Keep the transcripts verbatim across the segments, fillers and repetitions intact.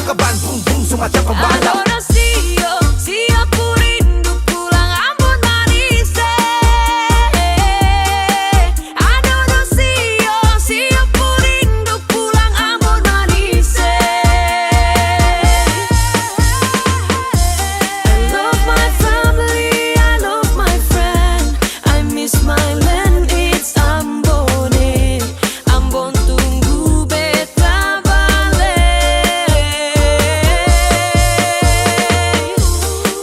Keban bung bung semacam pembalap. Adonan sio, sio ku rindu pulang Ambon manis, eh. Adonan sio, sio ku rindu pulang Ambon manis, eh. I love my family, I love my friend. I miss my land, it's Ambon, eh. Ambon tunggu beta bale.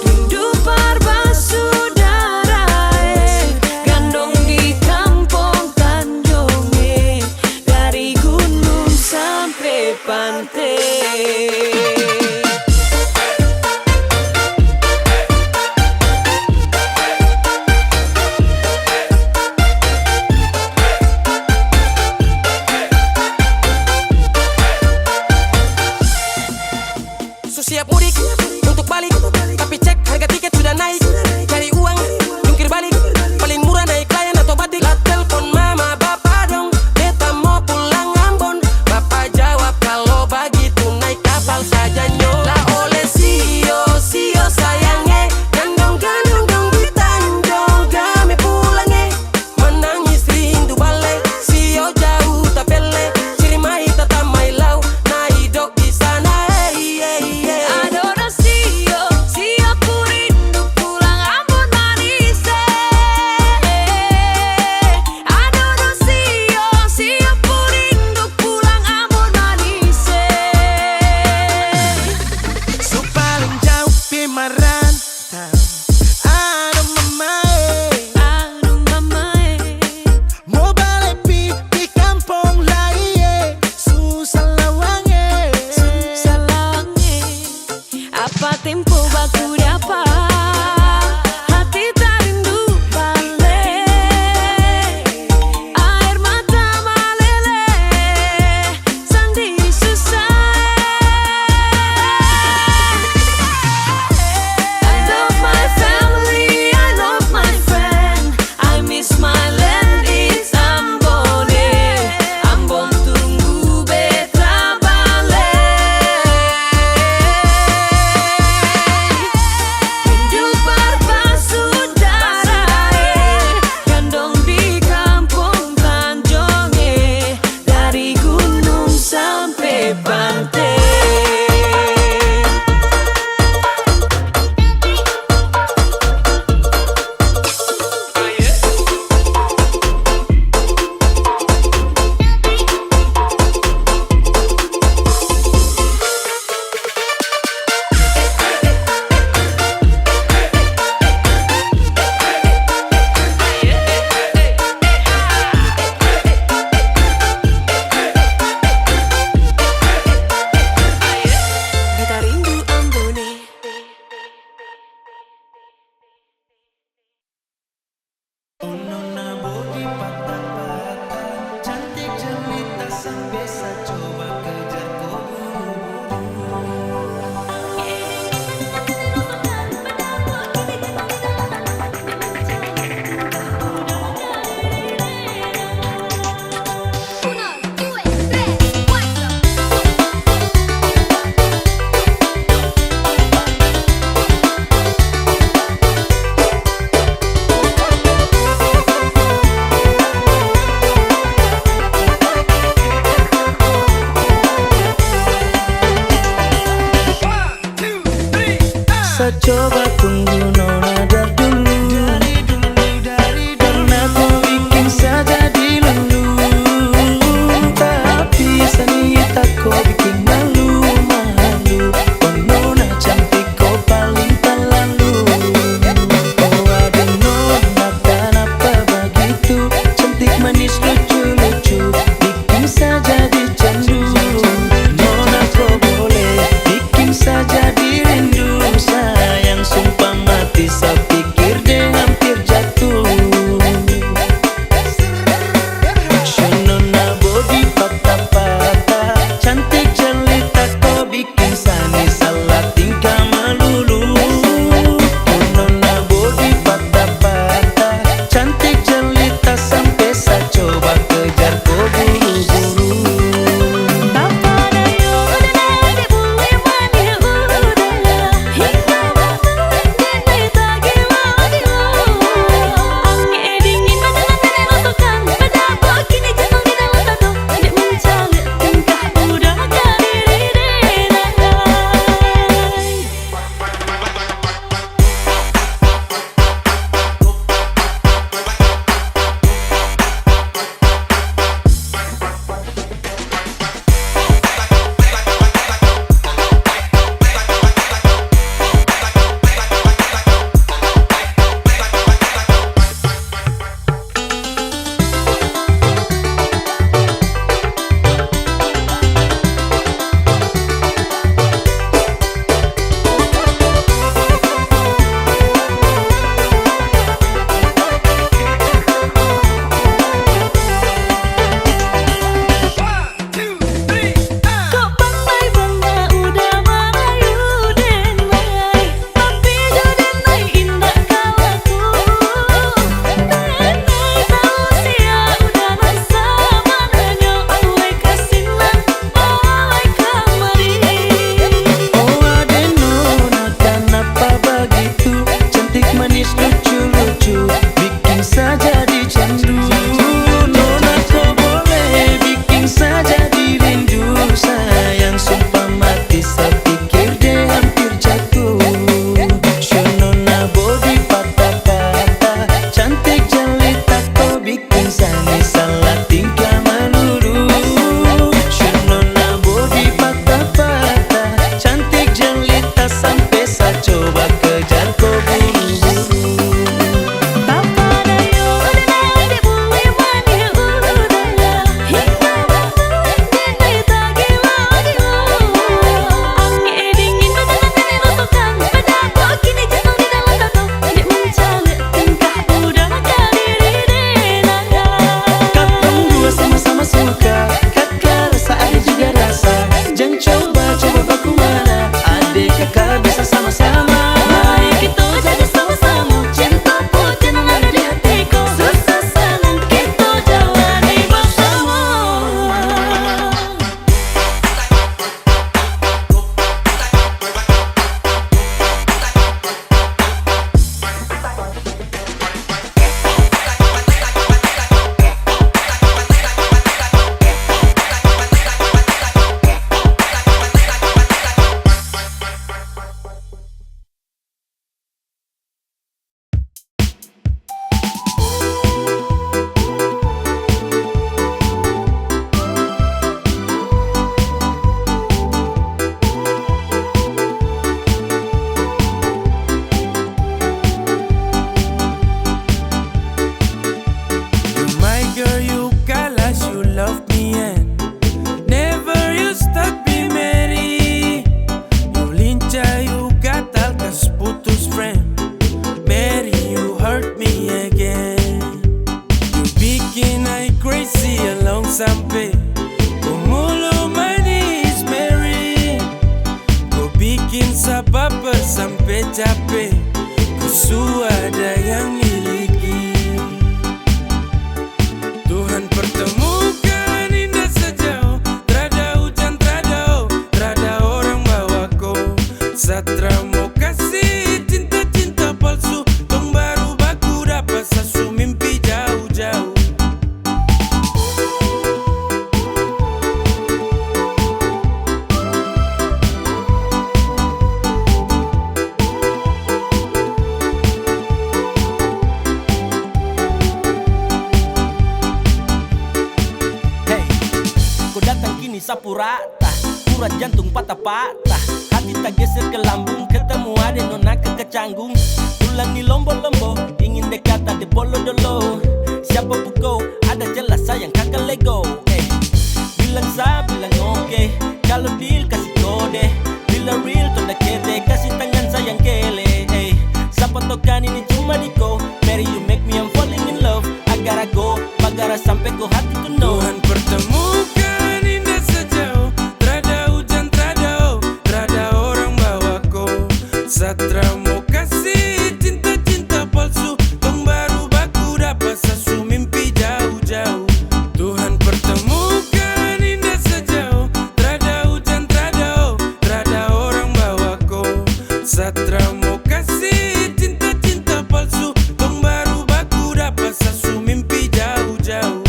Rindu par basudara, eh. Gandong di kampung Tanjung, eh. Dari gunung sampe pante. So siap mudik untuk balik, tapi cek harga tiket sudah naik. Cari uang, jungkir balik, paling murah naik Lion atau Batik. La telpon mama bapa dong, beta mo pulang Ambon. Bapa jawab kalo bagitu naik kapal saja nyo. La oleh sio, sio sayang e, gandong gandong dong di Tanjung, kami pulang e. Manangis rindu bale, sio jauh tapele, ciri mai tata mai lau, nai dok di sana, eh, eh, eh. Adonan sio, sio ku rindu pulang Ambon manis, eh. Adonan sio, sio ku rindu pulang Ambon manis, eh. Su paling jauh pi marantau. Aduh mamae, aduh mamae. Mo bale pi di kampung lai e. Susah lawang e, susah lawang e. Apa tempo baku dapa, hati tarindu bale. Air mata malele, sandi susah. I love my family, I love my friend. I miss my land, it's Ambon, eh. Ambon tunggu beta bale. Rindu par basudara, eh. Gandong di kampung Tanjung, eh. Dari gunung sampe pante. Beta rindu Ambon e. Oh, nona body patah-patah, cantik jelita sampai sa coba kejar ko buru-buru. Sa coba tunggu nona dari dulu, karna ko bikin sa jadi lulu. Tapi sa niat ko bikin malu, malu. Oh, nona cantik ko paling talalu. Oh, aduh nona, kanapa bagitu? Cantik, manis, lucu-lucu, bikin sa jadi candu. Nona ko boleh bikin sa jadi rindu, sayang, sumpah ma Surat jantung patah-patah, hati tak geser ke lambung. Ketemu ade nona ke kecanggung, pulang ni lombo-lombo, ingin dekat ade bolo dolo. Siapa pukau, ada jelas sayang kaka lego. Eh, bilang sa, bilang oke. Kalau deal kasih kode, bila real to dakete, kasih tangan sayang kele. Eh, sapa tokan ini cuma di ko. Mary, you make me, I'm falling in love. Agar ago, bagara sampe ko hati to know. Tuhan pertemukan inda sa jauh, trada hujan, trada o, trada orang bawa ko. Satra mo kasih cinta-cinta palsu, tong baru baku dapa sa su mimpi jauh-jauh. Tuhan pertemukan inda sa jauh, trada hujan, trada o, trada orang bawa ko. Satra mo kasih cinta-cinta palsu, tong baru baku dapa sa su mimpi jauh-jauh.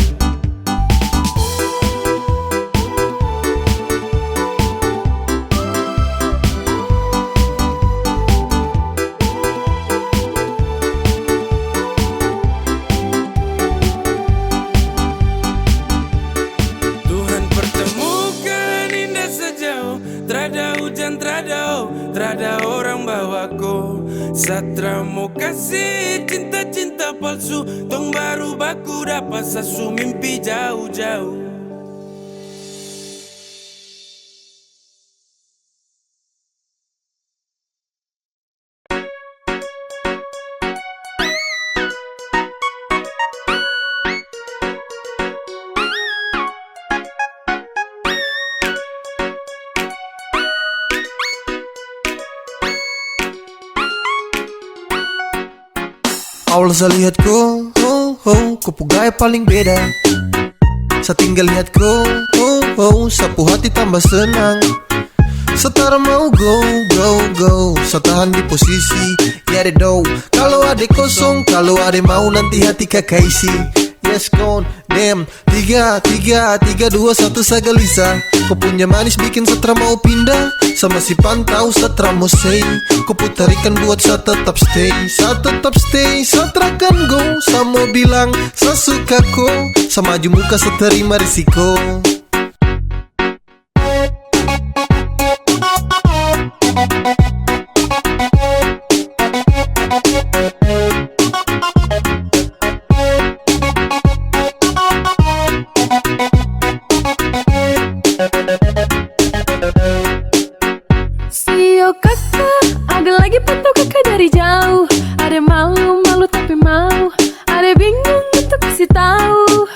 Tuhan pertemukan inda sa jauh, trada hujan, trada o, trada orang bawa ko. Satra mo kasih cinta-cinta palsu, tong baru baku dapa sa su mimpi jauh-jauh. Awal sa lihat ko, oh, oh, ko pu gaya paling beda. Sa tinggal lihat ko, oh, oh, sa pu hati tambah senang. Sa tar mau go, go, go. Sa tahan di posisi, ya de do. Kalau ade kosong, kalau ade mau, nanti hati kaka isi. Yes, gone, damn. Tiga, tiga, tiga, dua, satu, sa gelisah. Ko punya manis bikin sa tra mau pindah. Sa masih pantau, sa tra mau say. Ko pu tarikan buat sa tetap stay. Sa tetap stay, sa tra akan go. Sa mau bilang, sa suka ko. Sa maju muka, sa terima risiko. Sio kaka, ada lagi pantau kaka dari jauh. Ada malu-malu tapi mau. Ada bingung untuk kasih tahu.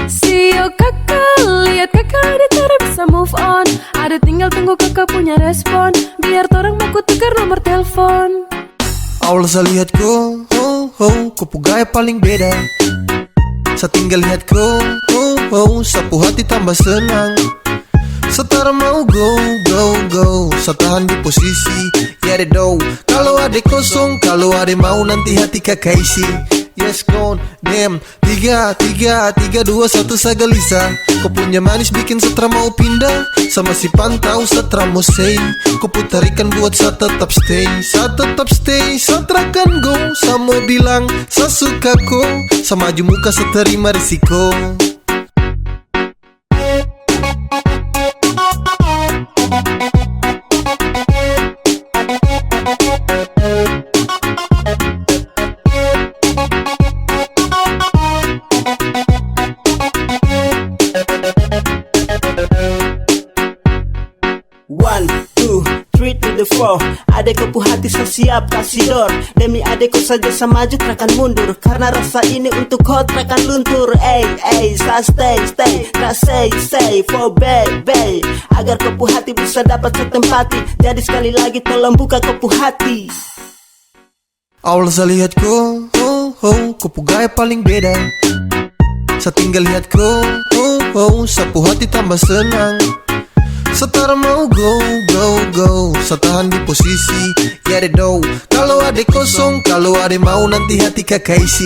Sio kaka, lihat kaka ada cara bisa move on. Ada tinggal tunggu kaka punya respon. Biar torang baku tukar nomor telepon. Awal sa lihat ko, ho, ho, ko pu gaya paling beda. Sa tinggal lihat ko, ho, ho, sa pu hati tambah senang. Sa tra mau go, go, go. Sa tahan di posisi, ya de do. Kalau ade kosong, kalau ade mau, nanti hati kaka isi. Yes, gone, damn. Tiga, tiga, tiga, dua, satu, sa gelisah. Ko punya manis bikin sa tra mau pindah. Sa masih pantau, sa tra mau say. Ko pu tarikan buat sa tetap stay. Sa tetap stay, sa tra akan go. Sa mau bilang, sa suka ko. Sa maju muka, sa terima risiko. One, two, three to the four. Ade ko pu hati sa siap kasih dor. Demi ade ko saja sa maju tra akan mundur. Karena rasa ini untuk ko tra akan luntur. Ey, ey, sa stay, stay, tra say, say for baby. Agar ko pu hati bisa dapat sa tempati. Jadi sekali lagi tolong buka ko pu hati. Awal sa lihat ko, ho, ho, ko pu gaya paling beda. Sa tinggal lihat ko, ho, ho, sa pu hati tambah senang. Sa tra mau go, go, go. Sa tahan di posisi, ya de do. Kalau ade kosong, kalau ade mau, nanti hati kaka isi.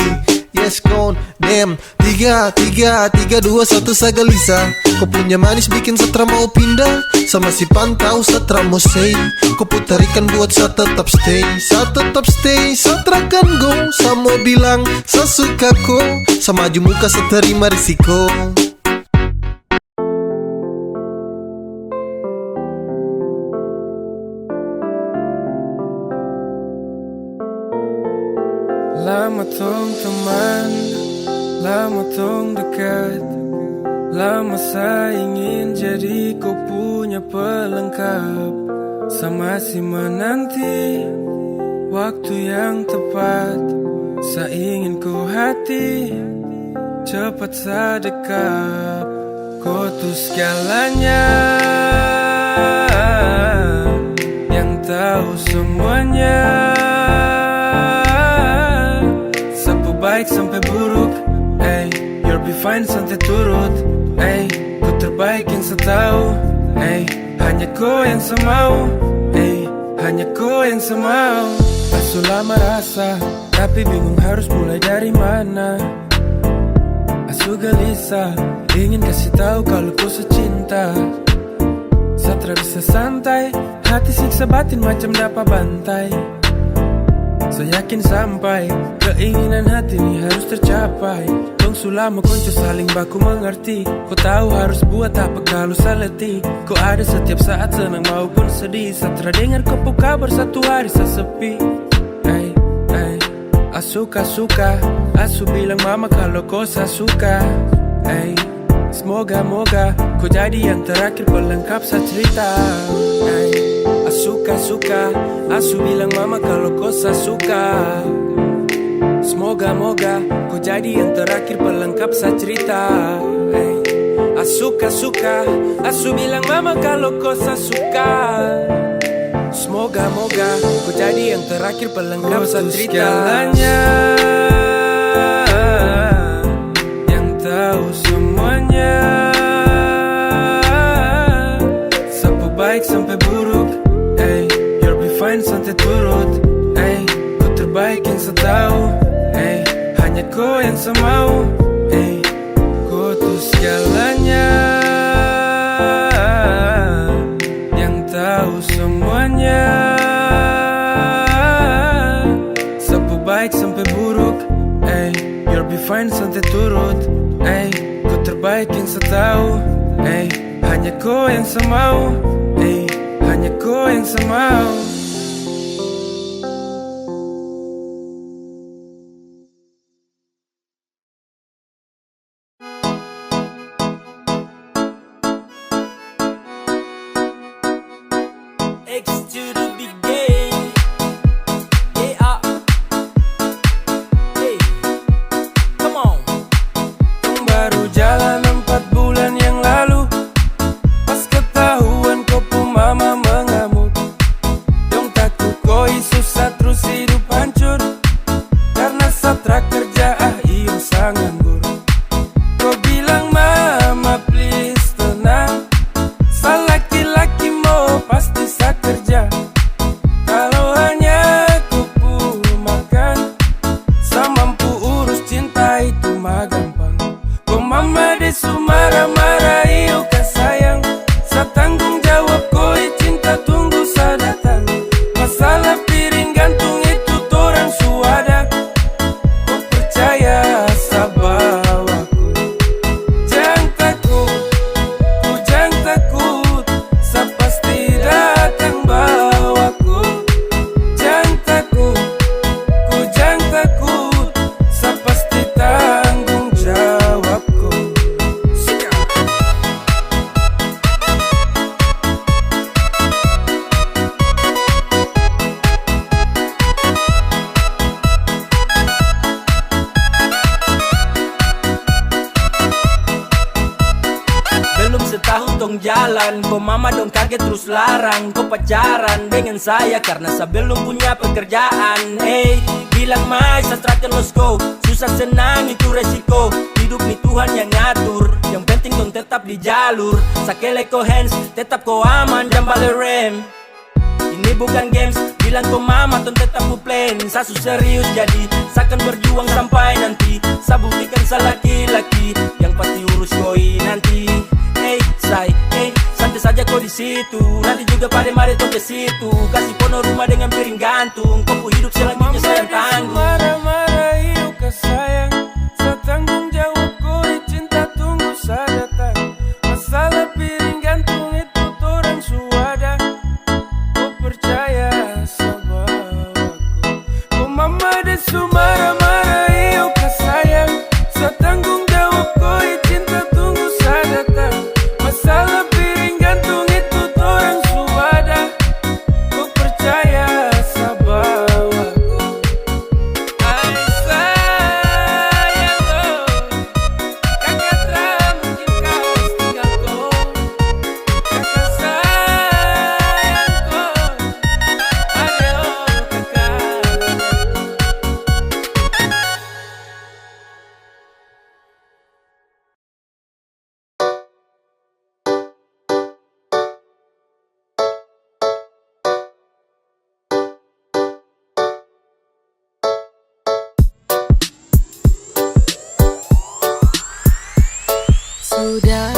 Yes, gone, damn. Tiga, tiga, tiga, dua, satu, sa gelisah. Ko punya manis bikin sa tra mau pindah. Sa masih pantau, sa tra mau say. Ko pu tarikan buat sa tetap stay. Sa tetap stay, sa tra akan go. Sa mau bilang, sa suka ko. Sa maju muka, sa terima risiko. Lama tong teman, lama tong dekat. Lama sa ingin jadi ko punya pelengkap. Sa masih menanti waktu yang tepat. Sa ingin ko hati cepat sa dekap. Ko tu segalanya, yang tahu semuanya. Sa pu baik sampai buruk, ey. You'll be fine, santai turut, ey. Ko terbaik yang sa tahu, ey. Hanya ko yang sa mau, ey. Hanya ko yang sa mau. Asu lama rasa, tapi bingung harus mulai dari mana. Asu gelisah, ingin kasih tahu kalau ko su cinta. Sa tra bisa santai, hati siksa, batin macam dapa bantai. Sa yakin sampai keinginan hati ini harus tercapai. Tong su lama konco, saling baku mengerti. Ko tahu harus buat apa kalau sa letih. Ko ada setiap saat, senang maupun sedih. Sa tra dengar ko pu kabar, satu hari sa sepi. Ey, ey. Asu ka suka, asu bilang mama kalau ko sa suka. Ey, semoga-moga ko jadi yang terakhir pelengkap sa cerita. Ey, asu ka suka, asu bilang mama kalau ko sa suka. Semoga-moga ko jadi yang terakhir pelengkap sa cerita. Ey, asu ka suka, asu bilang mama kalau ko sa suka. Semoga-moga ko jadi yang terakhir pelengkap sa cerita. Segalanya, yang tahu semuanya. Sa pu baik sampai buruk, ey. You'll be fine, santai turut, ey. Ko terbaik yang sa tahu, ey. Hanya ko yang sa mau, ey. Ko tu segalanya, yang tahu semuanya. Sa pu baik sampai buruk, ey. You'll be fine, santai turut, ey. Ko terbaik yang sa tahu, ey. Hanya ko yang sa mau, ey. Hanya ko yang sa mau. X to the big game. Yeah. Hey. Come on. Tong baru jalan empat bulan yang lalu. Pas ketahuan ko pu mama mengamuk. Dong taku ko susah, trus hidup hancur. Karena sa tra kerja, ah, iyo sa nganggur. Ko bilang, "Mama, please tenang. Sa laki-laki mo, pasti sa kerja. Kalau hanya ko pu makan, sa mampu urus, cinta itu mah gampang." Ko mama de su marah-marah, "Iyo ka sayang, sa tanggung jawab, koi cinta tunggu sa datang. Masalah piring gantung itu torang su ada. Ko percaya sa bawa ko. Jang takut, ko jang takut, sa pasti datang bawa ko. Jang takut, ko jang takut, sa pasti tanggung jawab ko." Belum setahun tong jalan, ko mama dong kaget trus larang. Ko pacaran dengan saya karena sa belum punya pekerjaan. Ey, bilang mai sa tra akan los ko. Susah senang itu resiko. Hidup ni Tuhan yang ngatur. Yang penting tong tetap di jalur. Sa kele ko hands, tetap ko aman, jang bale rem. Ini bukan games, bilang ko mama tong tetap pu plan. Sa su serius jadi, sa akan berjuang sampai nanti. Sa buktikan sa laki-laki, yang pasti urus koi nanti. Hey, say, hey, santai saja ko di situ. Nanti juga pada mari tong ke situ. Kasih pono rumah dengan piring gantung. Ko pu hidup selanjutnya saya yang tanggung. Marah-marah, iyo ka sayang. Sa tanggung jawab, koi cinta tunggu sa datang. Masalah piring gantung itu torang su ada. Ko percaya sa bawa ko. Ko mama de su marah-marah. Sudah,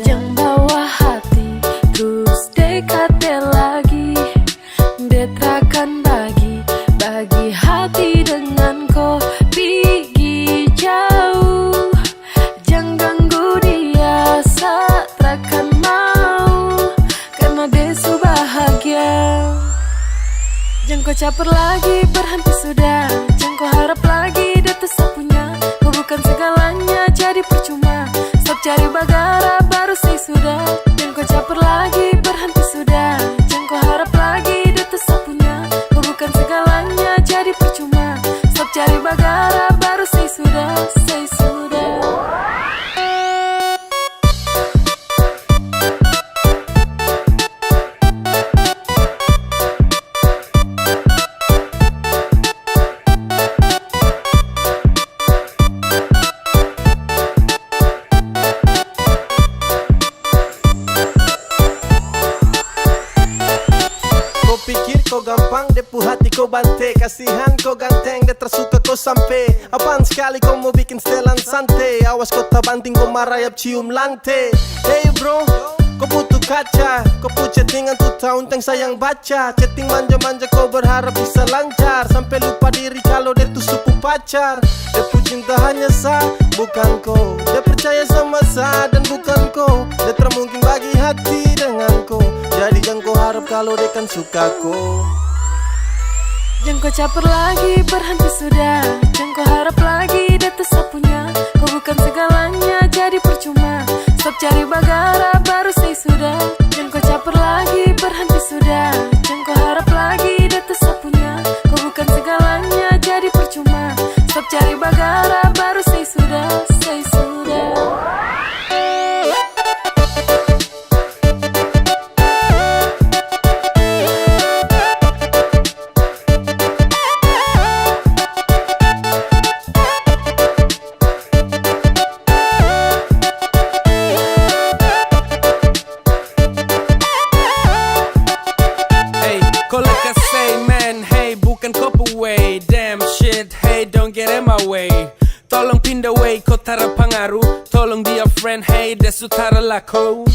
jang bawa hati, trus dekati lagi. Detrakan bagi, bagi hati dengan ko pigi jauh. Jang ganggu dia, sa trakan mau, karna de su bahagia. Jang ko caper lagi, berhenti sudah. Jang ko harap lagi, de tu sa punya. Ko bukan segalanya, jadi percuma. Stop cari bagara, baru say sudah. Jang ko caper lagi, berhenti sudah. Jang ko harap lagi, de tu sa punya. Ko bukan segalanya, jadi percuma. Stop cari bagara, baru say sudah, say sudah. Ko pikir ko gampang, de pu hati ko bante. Kasihan ko ganteng, de tra suka ko sampe. Apaan skali ko mo bikin setelan sante? Awas ko tabanting, ko marayap cium lante. Hey bro, ko butuh kaca, ko pu chattingan tu tahu tentang sayang baca. Chatting manja-manja, ko berharap bisa lancar, sampe lupa diri kalo de tu su pu pacar. De pu cinta hanya sa, bukan ko. De percaya sama sa dan bukan ko. De tra mungkin bagi hati dengan ko. Jadi jang ko harap kalo de kan suka ko. Jang ko caper lagi, berhenti sudah. Jang ko harap lagi, de tu sa punya. Ko bukan segalanya, jadi percuma. Stop cari bagara, baru say sudah. Jang ko caper lagi, berhenti sudah. Jang ko harap lagi, de tu sa punya. Ko bukan segalanya, jadi percuma. Stop cari bagara, baru say sudah, say sudah. Hey, ko lekas say man, hey, bukan ko pu way. Damn shit, hey, don't get in my way. Tolong pindah way, ko tara pangaruh. Tolong dia friend, hey, de su tara lako.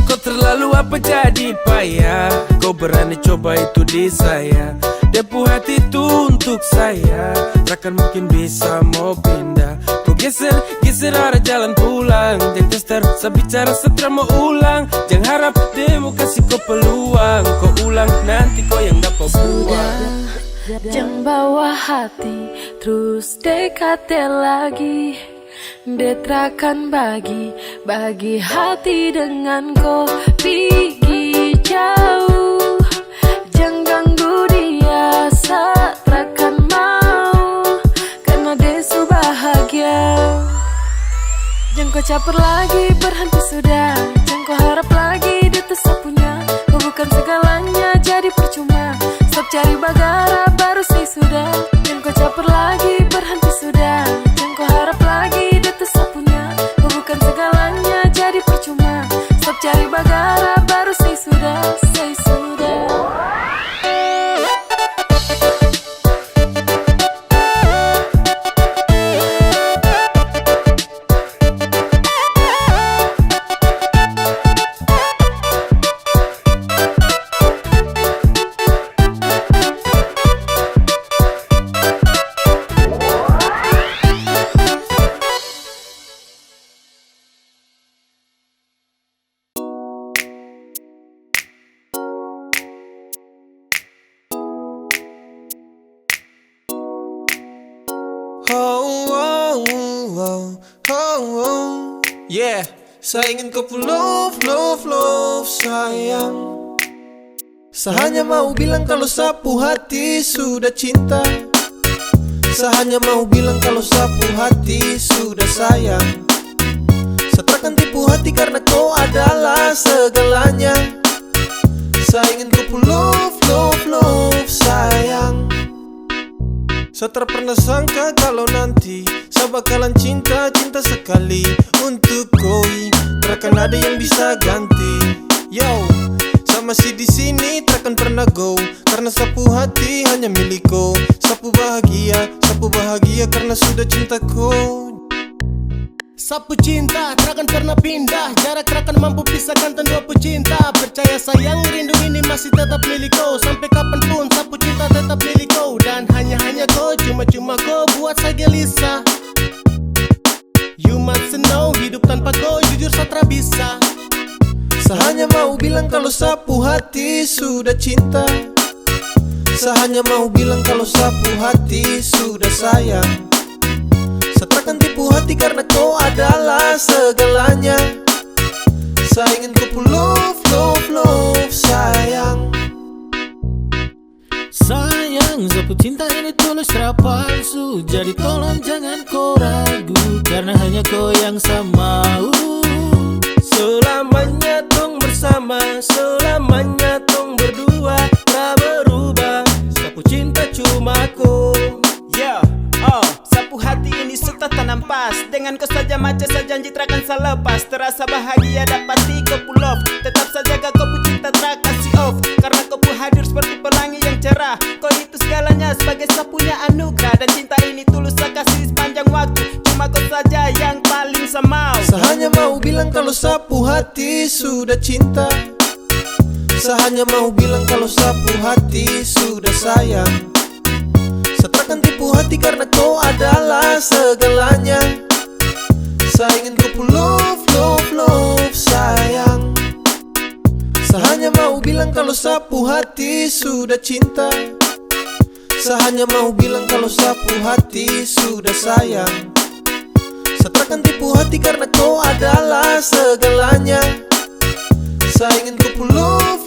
Ko terlalu apa jadi payah? Ko berani coba itu di saya. De pu hati tu untuk saya. Trakan mungkin bisa mo pindah. Ko geser, geser arah jalan pulang. Jang tester, sa bicara sa tra mo ulang. Jang harap de mo kasi ko peluang. Ko ulang, nanti ko yang dapa buang. Sudah, jang bawa hati, trus dekati lagi. De tra akan bagi, bagi hati dengan ko pigi jauh. Jang ganggu dia, sa tra akan mau, karna de su bahagia. Jang ko caper lagi, berhenti sudah. Jang ko harap lagi, de tu sa punya. Ko bukan segalanya, jadi percuma. Stop cari bagara, baru say sudah. Jang ko caper lagi, berhenti sudah. Jang ko harap lagi, de tu sa punya. Ko bukan segalanya, jadi percuma. Stop cari bagara, baru say sudah, say sudah. Oh, oh, oh, oh, oh. Yeah, sa ingin ko pu love, love, love, sayang. Sa hanya mau bilang kalau sa pu hati sudah cinta. Sa hanya mau bilang kalau sa pu hati sudah sayang. Sa tra akan tipu hati karena ko adalah segalanya. Sa ingin ko pu love, love, love, sayang. Sa tra pernah sangka kalau nanti sa bakalan cinta, cinta sekali untuk ko, i. Tra akan ada yang bisa ganti. Yo, sa masih di sini, tra akan pernah go. Karena sa pu hati hanya milik ko. Sa pu bahagia, sa pu bahagia karena sudah cinta ko. Sapu cinta, trakan pernah pindah. Jarak trakan mampu pisahkan tan dua pecinta. Percaya sayang, rindu ini masih tetap milik kau. Sampai kapanpun, sapu cinta tetap milik kau. Dan hanya-hanya kau, cuma-cuma kau buat saya gelisah. You must know, hidup tanpa kau, jujur satra bisa. Saya hanya mau bilang kalau sapu hati sudah cinta. Saya hanya mau bilang kalau sapu hati sudah sayang. Saya takkan tipu hati karena kau adalah segalanya. Saya ingin kau pun love, love, love, sayang. Sayang, sapu cinta ini tulus, tra palsu. Jadi tolong jangan kau ragu, karena hanya kau yang sa mau. Selamanya tong bersama, selamanya tong berdua, tak berubah. Sapu cinta cuma kau. Yeah, oh, sapu hati ini sudah tanam pas. Dengan kau saja mace, sa janji trakan sa lepas. Terasa bahagia dapati kau pu love. Tetap sa jaga kau pu cinta, tra kasih off. Karena kau pu hadir seperti pelangi yang cerah. Kau itu segalanya sebagai sa punya anugerah. Dan cinta ini tulus sa kasih sepanjang waktu. Cuma kau saja yang paling sa mau. Saya hanya mau bilang kalau sapu hati sudah cinta. Saya hanya mau bilang kalau sapu hati sudah sayang. Saya takkan tipu hati karena kau adalah segalanya. Saya ingin kau pun love, love, love, sayang. Saya hanya mau bilang kalau sapu hati sudah cinta. Saya hanya mau bilang kalau sapu hati sudah sayang. Saya takkan tipu hati karena kau adalah segalanya. Saya ingin kau pun love,